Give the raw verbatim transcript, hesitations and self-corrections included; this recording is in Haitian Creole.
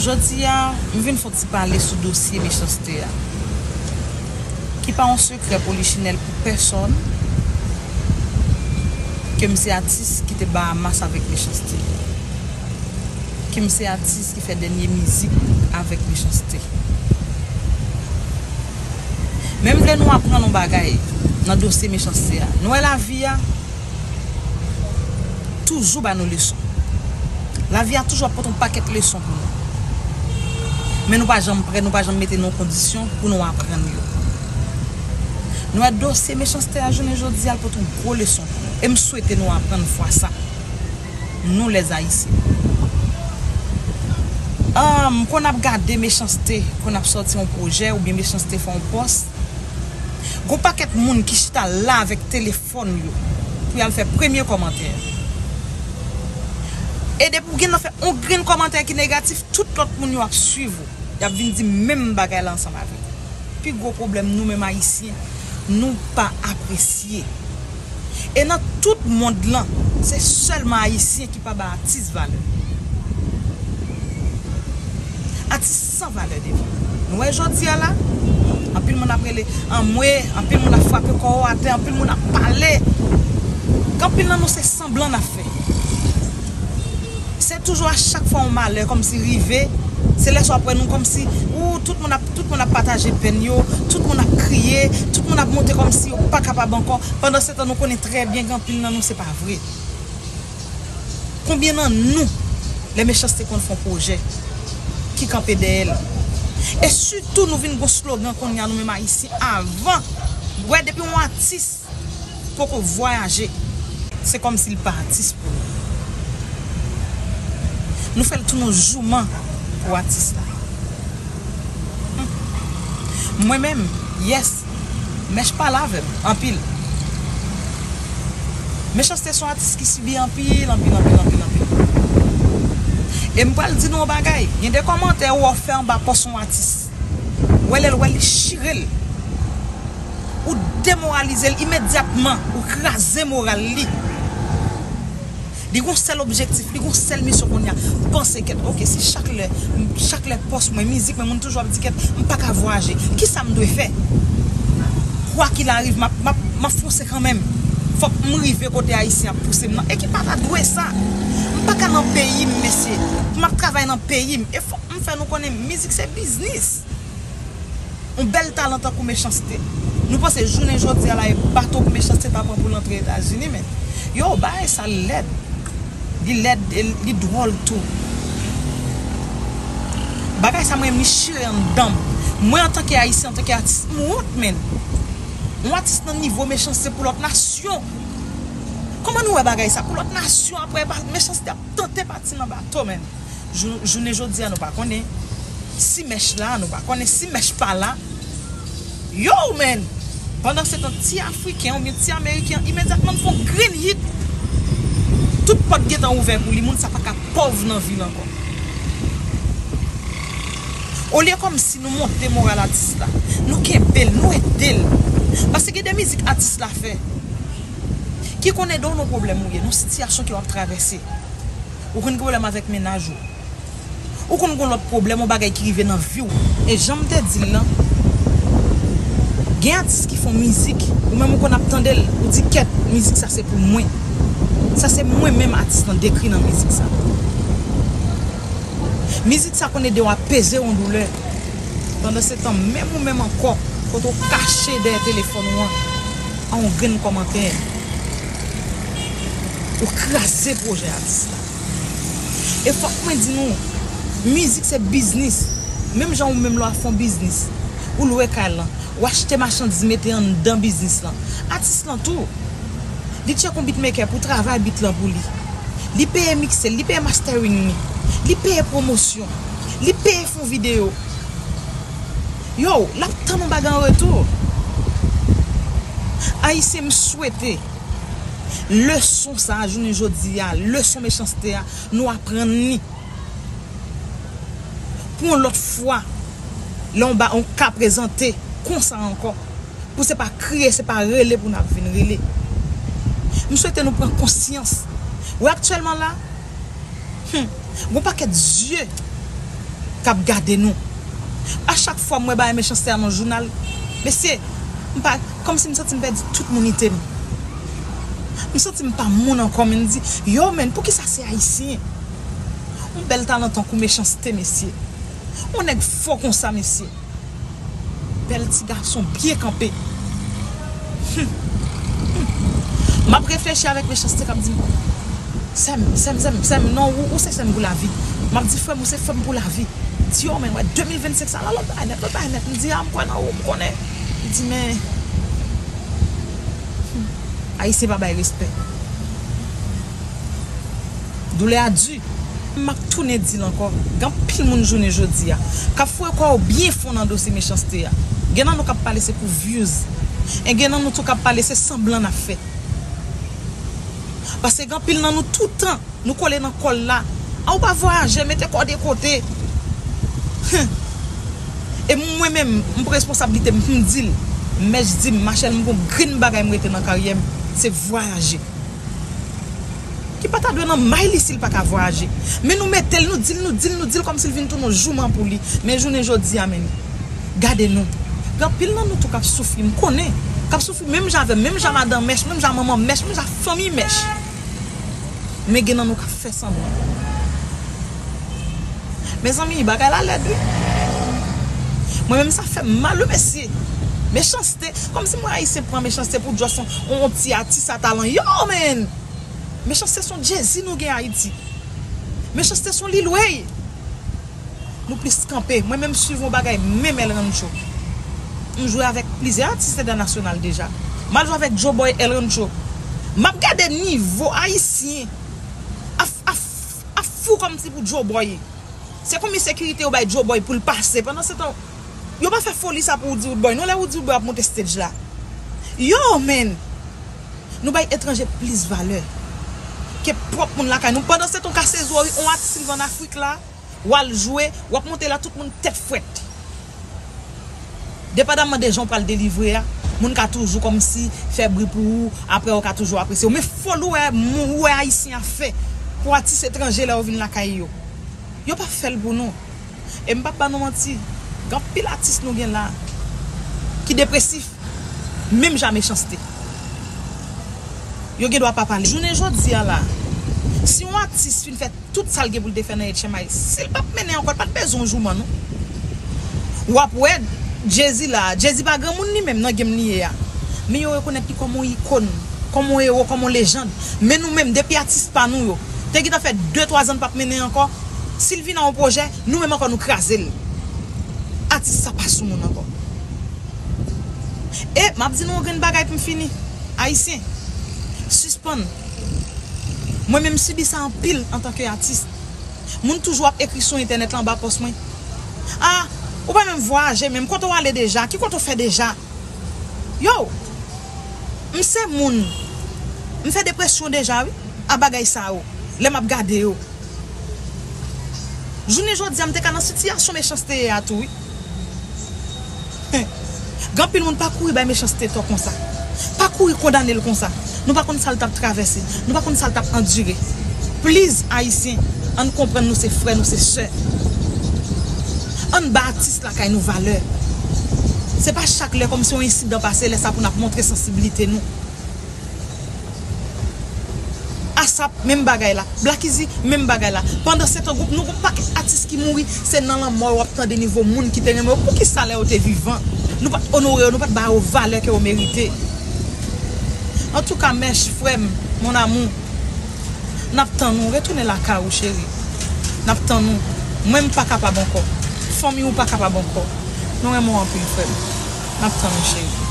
Jodi a, m vin fè yon ti pale sou dosye Mechanste a, ki pa yon sekrè polichinèl pou pèsonn, ke m se atis ki te Bahamas avèk Mechanste, ke m se atis ki fè dènye mizik avèk Mechanste. Men m vle nou aprann yon bagay nan dosye Mechanste a. Nou wè lavi a toujou ba nou leson. Lavi a toujou ap pote yon pakèt leson pou nou. Men nou pa janm prè, nou pa janm mete nan yon kondisyon pou nou aprann yo. Nou wè dosye Mechanste a jounen jodi a, l pote yon gwo leson pou nou. E m swete nou aprann fwa sa. Nou lèzayisyen. Ah, m konn ap gade Mechanste, konn ap sòti yon pwojè oubyen Mechanste fè yon pòs. Gon pakèt moun ki chita la avèk telefòn yo pou y al fè premye kòmantè. E depi w gentan fè yon grenn kòmantè ki negatif, tout lòt moun yo ap swiv ou. Y ap vin di menm bagay la ansanm avè w. Pi gwo pwoblèm nou menm Ayisyen, nou pa apresye. E nan tout mond lan, se sèlman Ayisyen ki pa ba atis valè. Atis san valè devan. Nou wè jodi a la, anpil moun ap rele anmwe, anpil moun ap frape kò yo atè, anpil moun ap pale. Gen anpil nan nou se sanblan n ap fè. Se toujou a chak fwa yon malè kòmsi rive, se lè sa w ap wè nou kòmsi, ou, tout moun ap, tout moun ap pataje pèn yo, tout moun ap kriye, tout moun ap montre kòmsi yo pa kapab ankò. Pandansetan, nou konnen trè byen gen anpil nan nou se pa vre. Konbyen nan nou, lè Mechanste konn fè yon pwojè, ki kanpe dèyè l? E sitou, nou vin gon slogan kounye a, nou menm Ayisyen, avan, wè, depi yon atis poko vwayaje, se kòmsi l pa atis pou nou. Nou fè l tounen yon jouman pou atis la. Hmm. Mwen menm, yes, Mèch pale avè m anpil. Mechanste se yon atis ki sibi anpil, anpil, anpil, anpil, anpil. E m pral di nou yon bagay, gen de kòmantè ou wè w fè anba pòs yon atis. Ou wè lè l wè li chire l. Ou demoralize l imedyatman, ou kraze moral li. Li gon sèl objektif, li gon sèl misyon kounye a. Panse kèt, oke, si chak lè, chak lè pòs mwen, mizik mwen, moun toujou ap di kèt, m pa ka vwayaje. Kisa m dwe fè? Kwa kil ariv, m ap, m ap, m ap fonse kanmenm. Fòk m rive kote Ayisyen ap pouse m nan. E ki pa ta dwe sa. M pa ka nan peyi m, mesye. M ap travay nan peyi m. E fòk m fè nou konnen mizik se biznis. Yon bèl talan tankou Mechanste. Nou panse jounen jodi a la e bato pou Mechanste ta pran pou l antre Etazini, men. Yo, bagay sa lèd. Li lèd, e li dwòl tou. Bagay sa mwen menm li chire anndan m. Mwen antanke Ayisyen, antanke atis, m wont, men. Yon atis nan nivo Mechanste pou lòt nasyon. Kòman nou wè bagay sa? Pou lòt nasyon, apre, ba-, Mechanste ap tante pati nan bato, men. Jou-, jounen jodi a, nou pa konnen si Mèch la, nou pa konnen si Mèch pa la. Yo, men! Pandansetan, ti Afriken oubyen ti Ameriken an imedyatman fè yon grenn hit. Tout pòt gentan ouvè pou li, moun sa pa ka pòv nan vi l ankò. Olye kòmsi nou monte moral atis la, nou kenbe l, nou ede l. Paske gen de mizik atis la fè ki konn ede w nan pwoblèm ou ye, nan sitiyasyon ke w ap travèse. Ou konn gen pwoblèm avèk mennaj ou. Ou konn gen lòt pwoblèm, yon bagay ki rive nan vi w. E jan m te di l lan, gen atis ki fè yon mizik, ou menm ou konn ap tande l, ou di, "Kèt, mizik sa se pou mwen." Sa se mwen menm atis lan dekri nan mizik sa. Mizik sa konn ede w apeze yon doulè. Pandansetan, menm ou menm ankò, kote w kache dèyè telefòn ou an, a yon grenn kòmantè, ou kraze pwojè atis la. E fòk mwen di nou, mizik se biznis. Menm jan ou menm lè w ap fè yon biznis, ou lwe kay lan, ou achte machandiz mete anndan biznis lan. Atis lan tou, li tcheke yon beatmaker pou travay beat lan pou li. Li peye mikse l, li peye mastering li, li peye pwomosyon, li peye fè yon videyo. Yo, l ap tann yon bagay an retou. Ayisyen, m swete leson sa a, jounen jodi a, leson Mechanste a, nou aprann li. Pou yon lòt fwa, lè yon ba-, yon ka prezante konsa ankò, pou se pa kriye, se pa rele pou n ap vin rele. M swete nou pran konsyans. Wè aktyèlman la, hmm, gon pakèt zye k ap gade nou. A chak fwa m wè bagay Mechanste a nan jounal, mesye, m pa, kòmsi m santi m pèdi tout mounite m. M santi m pa moun ankò, men m di, yo, men, poukisa se Ayisyen? Yon bèl talan tankou Mechanste, mesye. Yon nèg fò konsa, mesye. Bèl ti gason, byen kanpe. Hmm. Hmm. M ap reflechi avèk Mechanste k ap di m, sè m, sè m, sè m, sè m, non, ou, ou se sè m pou lavi. M ap di, frè m, ou se frè m pou lavi. Di, yo, men, wè, de mil vennsenk sa la, lòt bagay nèt, lòt bagay nèt. M di, a, m kwè nan ou, m konnen. Li di, men, hmm, Ayisyen pa bay respè. Doulè a di. M ap tounen di l ankò. Gen anpil moun jounen jodi a k ap foure kò yo byen fon nan dosye Mechanste a. Gen nan nou k ap pale se pou views. E gen nan nou tou k ap pale se sanblan n ap fè. Paske gen anpil nan nou toutan nou kole nan kòl la. A, ou pa vwayaje, mete kò de kote. Hen. E mwen menm, m pran responsablite m, m di l. Mèch di m, Machèl, m gon grenn bagay m rete nan karyè m, se vwayaje. Ki pa ta dwe nan may li si l pa ka vwayaje. Men nou mete l, nou di l, nou di l, nou di l kòmsi l vin tounen yon jouman pou li. Men jounen jodi a, men, gade nou. Gen anpil nan nou tou k ap soufri, m konnen. K ap soufri menm jan avè m, menm jan madan Mèch, menm jan manman Mèch, menm jan fanmi Mèch. Men gen nan nou k ap fè sanblan. Mezanmi, bagay la lèd, wi. Mwen menm, sa fè m mal, wi, mesye. Mechanste, kòmsi mwen Ayisyen pran Mechanste pou just yon, yon, yon ti atis a talan. Yo, men! Mechanste se yon Jay-Z nou gen Ayiti. Mechanste se yon Lil Wayne. Nou plis kanpe. Mwen menm, m swiv yon bagay, menm El Rancho. M jwe avèk plizyè atis entènasyonal deja. M al jwe avèk Joeboy, El Rancho. M ap gade nivo Ayisyen ap, ap, ap fou kòmsi pou Joeboy. Se konbyen sekirite yo bay Joeboy pou l pase? Pandan se tan, yo pa fè foli sa pou Roody Roodboy non, lè Roody Roodboy ap monte stage la. Yo, men! Nou bay etranje plis valè ke pwòp moun lakay nou. Pandan se tan, w ka sezi w, yon atis rive ann Afrik la, w al jwe, w ap monte la, tout moun tèt frèt. Depandaman de jan w pral delivre a, moun ka toujou kòmsi fè bri pou ou, apre yo ka toujou apresye w. Men foli w wè, moun, w wè Ayisyen ap fè pou atis etranje lè yo vin lakay yo. Yo pa fè l pou nou. E m p ap ba nou manti, gen anpil atis nou gen la ki depresif, menm jan Mechanste. Yo gen dwa pa pale. Jounen jodi a la, si yon atis fin fè tout sa l gen pou l te fè nan H M I, si l p ap mennen ankò, l pa t bezwen yon jouman non. W ap wè Jay-Z la, Jay-Z pa granmoun li menm nan game li ye a. Men yo rekonèt li kòm yon ikòn, kòm yon ewo, kòm yon lejand. Men nou menm, depi atis pa nou yo te gentan fè de twa zan n p ap mennen ankò, si l vin ak yon pwojè, nou menm ankò nou kraze l. Atis sa pa sou moun ankò. E m ap di nou yon grenn bagay pou m fini. Ayisyen, sispann. Mwen menm m sibi sa anpil antanke atis. Moun toujou ap ekri sou entènèt la anba pòs mwen. A, ou pa menm vwayaje menm, kote w ale deja? Ki kote w fè deja? Yo, m se moun. M fè depresyon deja, wi, a bagay sa yo, lè m ap gade yo. Jounen jodi a, m te ka nan sitiyasyon Mechanste ye a tou, wi. Gen anpil moun pa kouri bay Mechanste tò konsa. Pa kouri kondane l konsa. Nou pa konn sa l t ap travèse. Nou pa konn sa l t ap andire. Please, Ayisyen, ann konprann nou se frè, nou se sè. Ann ba atis lakay nou valè. Se pa chak lè kòmsi yon ensidan pase, lè sa pou n ap montre sansiblite nou. Asap, menm bagay la. Black Easy, menm bagay la. Pandan se tan, gwoup nou, gon pakèt atis ki mouri, se nan lanmò w ap tande nivo moun ki te renmen yo. Poukisa lè yo te vivan, nou pa t onore yo, nou pa t ba yo valè ke yo merite? Antouka, Mèch, frè m, mon amour, n ap tann ou, retounen lakay ou, cheri. N ap tann ou. Mwen, m pa kapab ankò. Fanmi ou pa kapab ankò. Nou renmen w anpil, frè m. N ap tann ou, cheri.